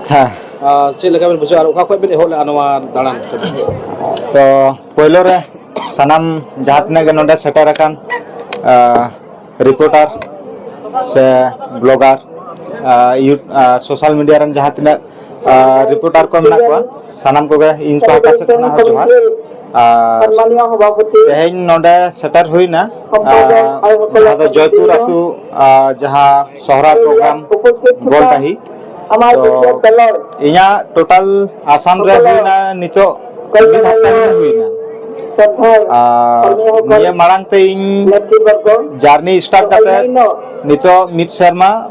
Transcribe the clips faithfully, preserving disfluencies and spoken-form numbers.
ᱦᱮᱸ᱾ ᱟᱨ ᱪᱮᱫ ᱞᱮᱠᱟ ᱵᱮᱱ ᱵᱩᱡᱷᱟᱹᱣᱟ ᱟᱨ ᱚᱠᱟ ᱠᱷᱚᱱ ᱵᱮᱱ ᱮᱦᱚᱵ ᱞᱮᱫᱼᱟ ᱱᱚᱣᱟ ᱫᱟᱬᱟᱱ? ᱛᱚ, ᱯᱳᱭᱞᱳ ᱨᱮ ᱥᱟᱱᱟᱢ ᱡᱟᱦᱟᱸ ᱛᱤᱱᱟᱹᱜ ᱜᱮ ᱱᱚᱰᱮ ᱥᱮᱴᱮᱨ ᱟᱠᱟᱱ, ᱟ, ᱨᱤᱯᱳᱨᱴᱟᱨ ᱥᱮ ᱵᱞᱚᱜᱟᱨ, ᱟ, ᱭᱩ-, ᱟ, ᱥᱳᱥᱟᱞ ᱢᱤᱰᱤᱭᱟ ᱨᱮᱱ ᱡᱟᱦᱟᱸ ᱛᱤᱱᱟᱹᱜ, ᱟ, ᱨᱤᱯᱳᱨᱴᱟᱨ ᱠᱚ ᱢᱮᱱᱟᱜ ᱠᱚᱣᱟ, ᱥᱟᱱᱟᱢ ᱠᱚᱜᱮ ᱤᱧ ᱯᱟᱦᱴᱟ ᱥᱮᱫ ᱠᱷᱚᱱᱟᱜ ᱦᱚᱸ ᱡᱚᱦᱟᱨ᱾ ᱟᱨ ᱛᱮᱦᱮᱧ ᱱᱚᱰᱮ ᱥᱮᱴᱮᱨ ᱦᱩᱭᱱᱟ, ᱟ, ᱡᱟᱦᱟᱸ ᱫᱚ ᱡᱚᱭᱯᱩᱨ ᱟᱹᱛᱩ, ᱟ, ᱡᱟᱦᱟᱸ ᱥᱚᱦᱨᱟᱭ ᱯᱨᱳᱜᱨᱟᱢ ᱜᱳᱞᱰᱟᱹᱦᱤ᱾ ᱛᱚ, ᱤᱧᱟᱹᱜ ᱴᱳᱴᱟᱞ ᱟᱥᱟᱢ ᱨᱮ ᱦᱩᱭᱱᱟ ᱱᱤᱛᱚᱜ ᱢᱤᱫ ᱦᱟᱯᱛᱟ ᱜᱟᱱ ᱦᱩᱭᱱᱟ᱾ ᱟᱨ ᱱᱤᱭᱟᱹ ᱢᱟᱲᱟᱝ ᱛᱮ ᱤᱧ ᱡᱟᱨᱱᱤ ᱥᱴᱟᱨᱴ ᱠᱟᱛᱮ ᱱᱤᱛᱚᱜ ᱢᱤᱫ ᱥᱮᱨᱢᱟ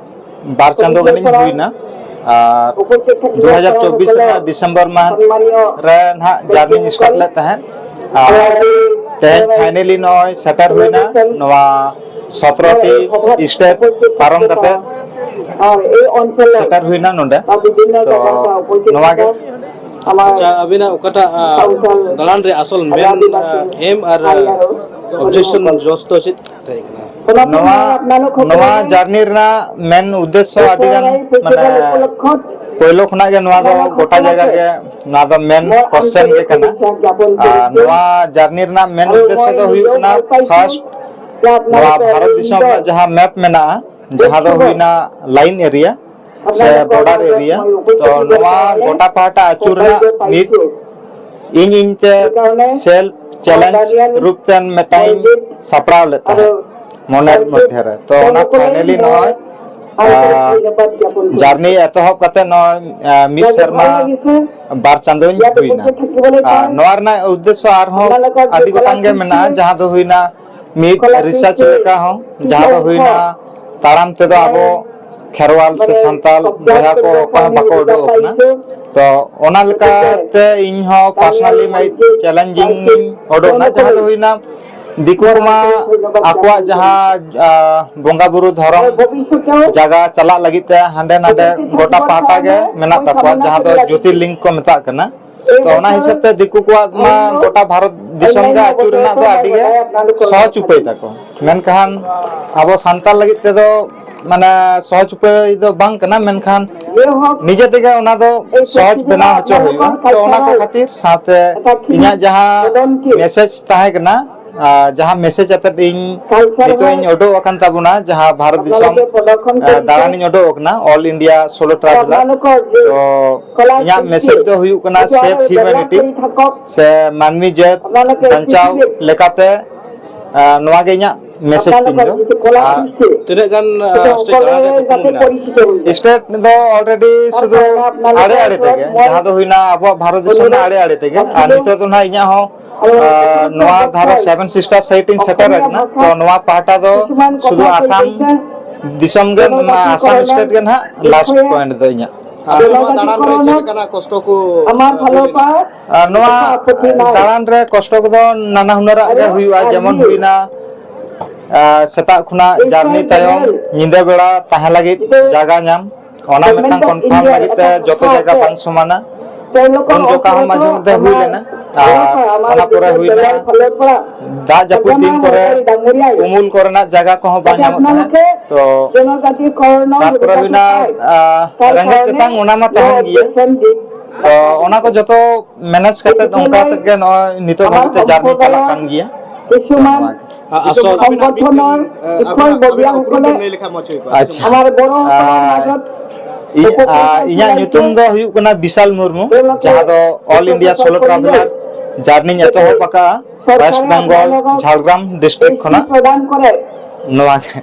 ᱵᱟᱨ ᱪᱟᱸᱫᱚ ᱜᱟᱱᱤᱧ ᱦᱩᱭᱱᱟ᱾ ᱟᱨ ᱫᱩ ᱦᱟᱡᱟᱨ ᱪᱚᱵᱵᱤᱥ ᱨᱮᱱᱟᱜ ᱰᱤᱥᱮᱢᱵᱚᱨ ᱢᱟᱦᱟ ᱨᱮ ᱱᱟᱦᱟᱜ ᱡᱟᱨᱱᱤᱧ ᱥᱴᱟᱨᱴ ᱞᱮᱫ ᱛᱟᱦᱮᱸᱫ᱾ ᱟᱨ ᱛᱮᱦᱮᱧ ᱯᱷᱟᱭᱱᱮᱞᱤ ᱱᱚᱜᱼᱚᱭ ᱥᱮᱴᱮᱨ ᱦᱩᱭᱱᱟ ᱱᱚᱣᱟ ᱥᱚᱛᱨᱚ ᱴᱤ ᱥᱴᱮᱴ ᱯᱟᱨᱚᱢ ᱠᱟᱛᱮ ᱥᱮᱴᱮᱨ ᱦᱩᱭᱱᱟ ᱱᱚᱰᱮ᱾ ᱛᱚ, ᱱᱚᱣᱟ ᱜᱮ᱾ ᱟᱪᱪᱷᱟ, ᱟᱹᱵᱤᱱᱟᱜ ᱚᱠᱟᱴᱟᱜ, ᱟ, ᱫᱟᱬᱟᱱ ᱨᱮ ᱟᱥᱚᱞ ᱢᱮᱱ, ᱟ, ᱮᱢ ᱟᱨ, ᱟ, ᱚᱵᱡᱮᱠᱥᱚᱱ ᱡᱚᱥ ᱫᱚ ᱪᱮᱫ ᱛᱟᱦᱮᱸ ᱠᱟᱱᱟ? ᱱᱚᱣᱟ, ᱱᱚᱣᱟ ᱡᱟᱨᱱᱤ ᱨᱮᱱᱟᱜ ᱢᱮᱱ ᱩᱫᱽᱫᱮᱥᱥᱚ ᱟᱹᱰᱤ ᱜᱟᱱ, ᱢᱟᱱᱮ, ᱯᱳᱭᱞᱳ ᱠᱷᱚᱱᱟᱜ ᱜᱮ ᱱᱚᱣᱟ ᱫᱚ ᱜᱚᱴᱟ ᱡᱟᱭᱜᱟ ᱜᱮ ᱱᱚᱣᱟ ᱫᱚ ᱢᱮᱱ ᱠᱚᱥᱪᱮᱱ ᱜᱮ ᱠᱟᱱᱟ᱾ ᱟᱨ ᱱᱚᱣᱟ ᱡᱟᱨᱱᱤ ᱨᱮᱱᱟᱜ ᱢᱮᱱ ᱩᱫᱽᱫᱮᱥᱥᱚ ᱫᱚ ᱦᱩᱭᱩᱜ ᱠᱟᱱᱟ, ᱯᱷᱟᱥᱴ, ᱱᱚᱣᱟ ᱵᱷᱟᱨᱚᱛ ᱫᱤᱥᱚᱢ ᱨᱮᱱᱟᱜ ᱡᱟᱦᱟᱸ ᱢᱮᱯ ᱢᱮᱱᱟᱜᱼᱟ, ᱡᱟᱦᱟᱸ ᱫᱚ ᱦᱩᱭᱱᱟ ᱞᱟᱭᱤᱱ ᱮᱨᱤᱭᱟ ᱥᱮ ᱵᱚᱨᱰᱟᱨ ᱮᱨᱤᱭᱟ, ᱛᱚ ᱱᱚᱣᱟ ᱜᱚᱴᱟ ᱯᱟᱦᱴᱟ ᱟᱹᱪᱩᱨ ᱨᱮᱱᱟᱜ ᱢᱤᱫ ᱤᱧ ᱤᱧ ᱛᱮ ᱥᱮᱞᱯ ᱪᱮᱞᱮᱧᱡᱽ ᱨᱩᱯ ᱛᱮ ᱢᱤᱫᱴᱟᱝ ᱤᱧ ᱥᱟᱯᱲᱟᱣ ᱞᱮᱫ ᱛᱟᱦᱮᱸᱫ ᱢᱚᱱᱮᱨ ᱢᱚᱫᱽᱫᱷᱮ ᱨᱮ᱾ ᱛᱚ ᱚᱱᱟ ᱯᱷᱟᱭᱱᱮᱞᱤ ᱱᱚᱜᱼᱚᱭ, ᱟ, ᱡᱟᱨᱱᱤ ᱮᱛᱚᱦᱚᱵ ᱠᱟᱛᱮ ᱱᱚᱜᱼᱚᱭ, ᱟ, ᱢᱤᱫ ᱥᱮᱨᱢᱟ ᱵᱟᱨ ᱪᱟᱸᱫᱳᱧ ᱦᱩᱭᱱᱟ᱾ ᱟᱨ ᱱᱚᱣᱟ ᱨᱮᱱᱟᱜ ᱩᱫᱽᱫᱮᱥᱥᱚ ᱟᱨᱦᱚᱸ ᱟᱹᱰᱤ ᱜᱚᱴᱟᱝ ᱜᱮ ᱢᱮᱱᱟᱜᱼᱟ, ᱡᱟᱦᱟᱸ ᱫᱚ ᱦᱩᱭᱱᱟ ᱢᱤᱫ ᱨᱤᱥᱟᱨᱪ ᱞᱮᱠᱟ ᱦᱚᱸ, ᱡᱟᱦᱟᱸ ᱫᱚ ᱦᱩᱭᱱᱟ ᱛᱟᱲᱟᱢ ᱛᱮᱫᱚ ᱟᱵᱚ ᱠᱷᱮᱨᱣᱟᱞ ᱥᱮ ᱥᱟᱱᱛᱟᱞ ᱵᱚᱭᱦᱟ ᱠᱚ ᱚᱠᱚᱭ ᱦᱚᱸ ᱵᱟᱠᱚ ᱩᱰᱩᱠ ᱟᱠᱟᱱᱟ᱾ ᱛᱚ ᱚᱱᱟ ᱞᱮᱠᱟᱛᱮ ᱤᱧ ᱦᱚᱸ ᱯᱟᱨᱥᱚᱱᱟᱞᱤ ᱢᱤᱫ ᱪᱮᱞᱮᱧᱡᱤᱝ ᱤᱧ ᱩᱰᱩᱠ ᱮᱱᱟ, ᱡᱟᱦᱟᱸ ᱫᱚ ᱦᱩᱭᱱᱟ ᱫᱤᱠᱩ ᱠᱚᱢᱟ ᱟᱠᱚᱣᱟᱜ ᱡᱟᱦᱟᱸ, ᱟ, ᱵᱚᱸᱜᱟ ᱵᱩᱨᱩ ᱫᱷᱚᱨᱚᱢ ᱡᱟᱭᱜᱟ ᱪᱟᱞᱟᱜ ᱞᱟᱹᱜᱤᱫ ᱛᱮ ᱦᱟᱸᱰᱮ ᱱᱟᱰᱮ ᱜᱚᱴᱟ ᱯᱟᱦᱴᱟ ᱜᱮ ᱢᱮᱱᱟᱜ ᱛᱟᱠᱚᱣᱟ, ᱡᱟᱦᱟᱸ ᱫᱚ ᱡᱳᱛᱤᱨᱞᱤᱝ ᱠᱚ ᱢᱮᱛᱟᱜ ᱠᱟᱱᱟ᱾ ᱛᱚ ᱚᱱᱟ ᱦᱤᱥᱟᱹᱵ ᱛᱮ ᱫᱤᱠᱩ ᱠᱚᱣᱟᱜ ᱢᱟ ᱜᱚᱴᱟ ᱵᱷᱟᱨᱚᱛ ᱫᱤᱥᱚᱢ ᱜᱮ ᱟᱹᱪᱩᱨ ᱨᱮᱱᱟᱜ ᱫᱚ ᱟᱹᱰᱤ ᱜᱮ ᱥᱚᱦᱚᱡ ᱩᱯᱟᱹᱭ ᱛᱟᱠᱚ, ᱢᱮᱱᱠᱷᱟᱱ ᱟᱵᱚ ᱥᱟᱱᱛᱟᱲ ᱞᱟᱹᱜᱤᱫ ᱛᱮᱫᱚ ᱢᱟᱱᱮ ᱥᱚᱦᱚᱡ ᱩᱯᱟᱹᱭ ᱫᱚ ᱵᱟᱝ ᱠᱟᱱᱟ, ᱢᱮᱱᱠᱷᱟᱱ ᱱᱤᱡᱮ ᱛᱮᱜᱮ ᱚᱱᱟ ᱫᱚ ᱥᱚᱦᱚᱡ ᱵᱮᱱᱟᱣ ᱦᱚᱪᱚ ᱦᱩᱭᱩᱜᱼᱟ᱾ ᱛᱚ ᱚᱱᱟ ᱠᱚ ᱠᱷᱟᱹᱛᱤᱨ ᱥᱟᱶᱛᱮ ᱤᱧᱟᱹᱜ ᱡᱟᱦᱟᱸ ᱢᱮᱥᱮᱡᱽ ᱛᱟᱦᱮᱸ ᱠᱟᱱᱟ, ᱟᱨ ᱡᱟᱦᱟᱸ ᱢᱮᱥᱮᱡᱽ ᱟᱛᱮᱫ ᱤᱧ ᱱᱤᱛᱚᱜ ᱤᱧ ᱩᱰᱩᱠ ᱟᱠᱟᱱ ᱛᱟᱵᱚᱱᱟ, ᱡᱟᱦᱟᱸ ᱵᱷᱟᱨᱚᱛ ᱫᱤᱥᱚᱢ, ᱟᱨ ᱫᱟᱬᱟᱱᱤᱧ ᱩᱰᱩᱠ ᱟᱠᱟᱱᱟ, All India Solo Traveller᱾ ᱛᱚ ᱤᱧᱟᱹᱜ ᱢᱮᱥᱮᱡᱽ ᱫᱚ ᱦᱩᱭᱩᱜ ᱠᱟᱱᱟ Save Humanity, ᱥᱮ ᱢᱟᱹᱱᱢᱤ ᱡᱟᱹᱛ ᱵᱟᱧᱪᱟᱣ ᱞᱮᱠᱟᱛᱮ, ᱟᱨ ᱱᱚᱣᱟ ᱜᱮ ᱤᱧᱟᱹᱜ ᱢᱮᱥᱮᱡᱽ ᱛᱤᱧ ᱫᱚ᱾ ᱟᱨ ᱛᱤᱱᱟᱹᱜ ᱜᱟᱱ, ᱟᱨ ᱥᱴᱮᱴ ᱫᱟᱬᱟᱱ ᱨᱮᱭᱟᱜ ᱠᱩᱠᱢᱩ ᱢᱮᱱᱟᱜᱼᱟ? ᱥᱴᱮᱴ ᱫᱚ already ᱥᱩᱫᱷᱩ ᱟᱲᱮ ᱟᱲᱮ ᱛᱮᱜᱮ, ᱡᱟᱦᱟᱸ ᱫᱚ ᱦᱩᱭᱱᱟ ᱟᱵᱚᱣᱟᱜ ᱵᱷᱟᱨᱚᱛ ᱫᱤᱥᱚᱢ ᱨᱮᱱᱟᱜ ᱟᱲᱮ ᱟᱲᱮ ᱛᱮᱜᱮ᱾ ᱟᱨ ᱱᱤᱛᱚᱜ ᱫᱚ ᱱᱟᱦᱟᱜ ᱤᱧᱟᱹᱜ ᱦᱚᱸ, ᱟᱨ, ᱱᱚᱣᱟ ᱫᱷᱟᱨᱟ Seven Sister side ᱤᱧ ᱥᱮᱴᱮᱨ ᱟᱠᱟᱱᱟ᱾ ᱛᱚ ᱱᱚᱣᱟ ᱯᱟᱦᱴᱟ ᱫᱚ ᱥᱩᱫᱷᱩ ᱟᱥᱟᱢ ᱫᱤᱥᱚᱢ ᱜᱮ, ᱱᱚᱣᱟ ᱟᱥᱟᱢ ᱥᱴᱮᱴ ᱜᱮ ᱱᱟᱦᱟᱜ ᱞᱟᱥᱴ ᱯᱚᱭᱮᱱᱴ ᱫᱚ ᱤᱧᱟᱹᱜ᱾ ᱟᱨ ᱱᱚᱣᱟ ᱫᱟᱬᱟᱱ ᱨᱮ ᱪᱮᱫ ᱞᱮᱠᱟᱱᱟᱜ ᱠᱚᱥᱴᱚ ᱠᱚ ᱦᱩᱭ ᱞᱮᱱᱟ? ᱟᱨ ᱱᱚᱣᱟ ᱫᱟᱬᱟᱱ ᱨᱮ ᱠᱚᱥᱴᱚ ᱠᱚᱫᱚ ᱱᱟᱱᱟ ᱦᱩᱱᱟᱹᱨᱟᱜ ᱜᱮ ᱦᱩᱭᱩᱜᱼᱟ, ᱡᱮᱢᱚᱱ ᱦᱩᱭᱱᱟ, ᱟᱨ ᱥᱮᱛᱟᱜ ᱠᱷᱚᱱᱟᱜ ᱡᱟᱨᱱᱤ ᱛᱟᱭᱚᱢ ᱧᱤᱫᱟᱹ ᱵᱮᱲᱟ ᱛᱟᱦᱮᱸ ᱞᱟᱹᱜᱤᱫ ᱡᱟᱭᱜᱟ ᱧᱟᱢ, ᱚᱱᱟ ᱢᱤᱫᱴᱟᱝ ᱠᱚᱱᱯᱷᱟᱨᱢ ᱞᱟᱹᱜᱤᱫ ᱛᱮ ᱡᱚᱛᱚ ᱡᱟᱭᱜᱟ ᱵᱟᱝ ᱥᱚᱢᱟᱱᱟ᱾ ᱩᱱ ᱡᱚᱠᱷᱟ ᱦᱚᱸ ᱢᱟᱡᱷᱮ ᱢᱚᱫᱽᱫᱷᱮ ᱦᱩᱭ ᱞᱮᱱᱟ, ᱟᱨ ᱚᱱᱟ ᱯᱚᱨᱮ ᱦᱩᱭᱱᱟ ᱫᱟᱜ ᱡᱟᱹᱯᱩᱫ ᱫᱤᱱ ᱠᱚᱨᱮ ᱩᱢᱩᱞ ᱠᱚᱨᱮᱱᱟᱜ ᱡᱟᱭᱜᱟ ᱠᱚᱦᱚᱸ ᱵᱟᱝ ᱧᱟᱢᱚᱜ ᱛᱟᱦᱮᱸᱫ᱾ ᱛᱚ ᱛᱟᱨᱯᱚᱨᱮ ᱦᱩᱭᱱᱟ, ᱟᱨ ᱨᱮᱸᱜᱮᱡ ᱛᱮᱛᱟᱝ, ᱚᱱᱟ ᱢᱟ ᱛᱟᱦᱮᱱ ᱜᱮᱭᱟ᱾ ᱛᱚ ᱚᱱᱟ ᱠᱚ ᱡᱚᱛᱚ ᱢᱮᱱᱮᱡᱽ ᱠᱟᱛᱮ ᱚᱱᱠᱟ ᱠᱟᱛᱮ ᱜᱮ ᱱᱚᱜᱼᱚᱭ ᱱᱤᱛᱚᱜ ᱫᱷᱟᱹᱵᱤᱡ ᱛᱮ ᱡᱟᱨᱱᱤ ᱪᱟᱞᱟᱜ ᱠᱟᱱ ᱜᱮᱭᱟ᱾ ᱟᱨ ᱟᱥᱚᱞ ᱟᱹᱵᱤᱱᱟᱜ ᱢᱤᱫᱴᱤᱡ, ᱟᱹᱵᱤᱱᱟᱜ ᱩᱯᱨᱩᱢ ᱵᱤᱱ ᱞᱟᱹᱭ ᱞᱮᱠᱷᱟᱱ ᱢᱚᱡᱽ ᱦᱩᱭ ᱠᱚᱜᱼᱟ᱾ ᱟᱪᱪᱷᱟ᱾ ᱟᱨ ᱤᱧ, ᱟᱨ ᱤᱧᱟᱹᱜ ᱧᱩᱛᱩᱢ ᱫᱚ ᱦᱩᱭᱩᱜ ᱠᱟᱱᱟ ᱵᱤᱥᱟᱞ ᱢᱩᱨᱢᱩ, ᱡᱟᱦᱟᱸ ᱫᱚ All India Solo Traveller ᱡᱟᱨᱱᱤᱧ ᱮᱛᱚᱦᱚᱵ ᱟᱠᱟᱫᱼᱟ West Bengal, ᱡᱷᱟᱲᱜᱨᱟᱢ ᱰᱤᱥᱴᱨᱤᱠᱴ ᱠᱷᱚᱱᱟᱜ᱾ ᱱᱚᱣᱟ ᱜᱮ᱾